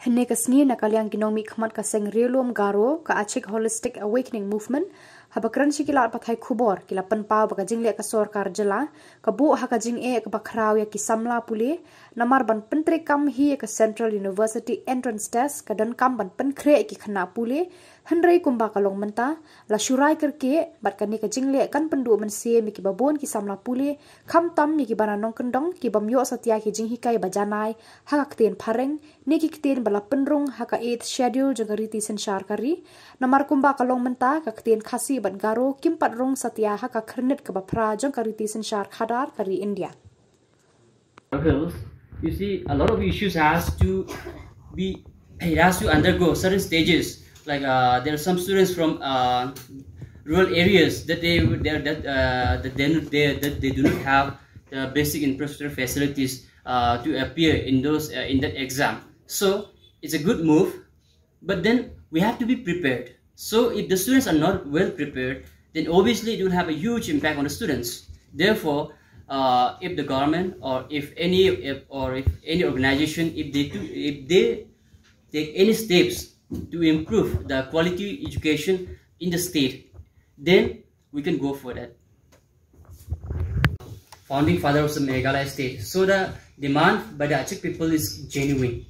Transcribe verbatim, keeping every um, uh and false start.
Hynne ka sngi na ka liang ki nongmihkhmat ka seng riewlum Garo ka Achik Holistic Awakening Movement, haba kren sha ki lad pathai khubor ki la pynpaw ba ka jingleh ka sorkar jylla ka buh ha ka jingeh kaba khraw ïa ki samla pule, namar ban pyntreikam hi ïa ka Central University Entrance Test ka donkam ban pynkhreh ïa ki khynnah pule, hynrei kumba ka long mynta la shu rai kyrkieh bad kane ka jingleh kan pynduh mynsiem ïa kiba bun ki samla pule, khamtam ïa kiba na nongkyndong ki bym ïoh satia ki jinghikai ba janai ha ka ktien phareng ne ki ktien ba la pynrung ha ka Eighth Schedule jong ka riti synshar ka ri. Namar kumba ka long mynta ka ktien Khasi bad Garo kim pat rung satia ha ka khyrnit kaba phra jong ka riti synshar khadar ka ri India. Hills, you see, a lot of issues has to be, it has to undergo certain stages. Like uh, there are some students from uh, rural areas that they that that, uh, that they, they that they do not have the basic infrastructure facilities uh, to appear in those uh, in that exam. So it's a good move, but then we have to be prepared. So if the students are not well prepared, then obviously it will have a huge impact on the students. Therefore, uh, if the government or if any if, or if any organization, if they do if they take any steps to improve the quality education in the state, then we can go for that. Founding father of the Meghalaya state. So the demand by the Achik people is genuine.